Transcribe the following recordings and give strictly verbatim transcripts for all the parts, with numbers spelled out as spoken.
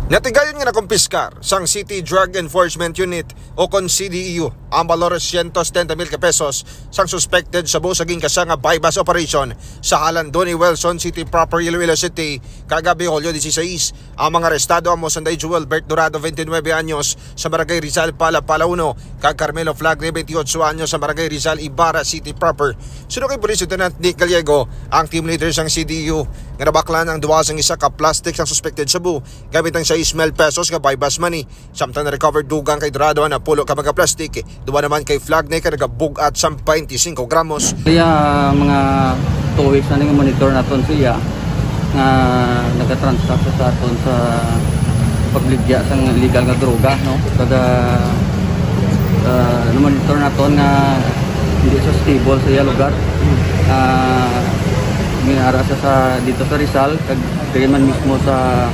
Natigayon nga nakumpiskar sang City Drug Enforcement Unit o kon C D E U ang balor siyento setenta mil ka pesos sang suspected shabu sa ginkasa nga buy-bust operation sa Halandoni, Wilson City Proper, Iloilo City, kagabi, Hulyo dieciséis. Ang mga arestado amo sanday Joel Bert Dorado, twenty-nueve anyos, sa Barangay Rizal, Palapala uno, kag Carmelo Flagne, twenty-ocho anyos, sa Barangay Rizal, Ibarra City Proper. Suno kay Police Lieutenant Nick Gallego, ang team leader sang C D U, nga nabaklan ang duha sang isa ka plastic sang suspected shabu gamit ang sais mil pesos nga buy-bust money. Samtang na-recover dugang kay Dorado ang napulo ka mga plastic, duha naman kay Flagne nga nagabug-at sang twenty-cinco gramos. Kaya mga two weeks na ning monitor naton siya nga nagatransact sa aton sa pagligya sang illegal nga droga, no? Kada uh, monitor naton nga hindi sa stable sa iya lugar. Ah, may ara sa, sa dito sa Rizal, kag diri man mismo sa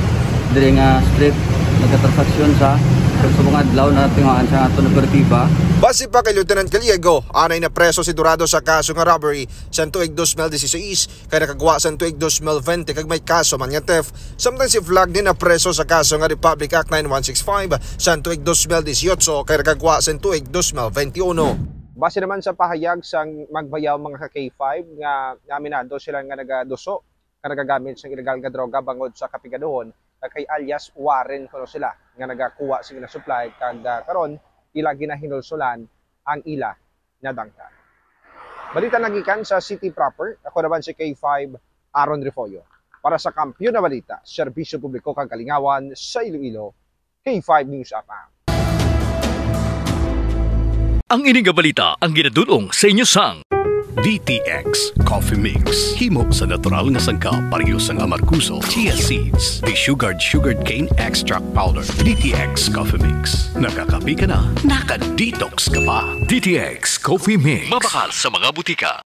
diri nga street nagkatransaksyon sa kag sa mga adlaw na tingaan sa aton operatiba. Base pa kay Lieutenant Gallego, anay na preso si Dorado sa kaso nga robbery sa tuig dos mil dieciséis, kay nakagwa sa tuig dos mil twenty kag may kaso man nga theft. Samtang si Flagne na preso sa kaso nga Republic Act nine one six five sa tuig dos mil dieciocho, kay nakagwa sa tuig dos mil twenty-uno. Base naman sa pahayag sang magbayaw mga ka K five nga aminado sila nga nagaduso nga nagagamit sang illegal nga droga bangod sa kapigaduhon nga kay alias Warren kuno sila nga nagakuha sing ila supply kag, ah, karon ila ginahinulsolan ang ila nadangtan. Balita nagikan sa City Proper, ako naman si K five Aaron Refollo. Para sa Kampiyon na Balita, Serbisyo Publiko kag Kalingawan sa Iloilo, K five News F M. Ang ini nga balita ang ginadul-ong sa inyo sang D T X Coffee Mix. Himo sa natural nga sangkap, pareho sang amargoso, chia seeds, desugared sugarcane extract powder. D T X Coffee Mix. Nakakape ka na, naka-detox ka pa. D T X Coffee Mix. Mabakal sa mga butika.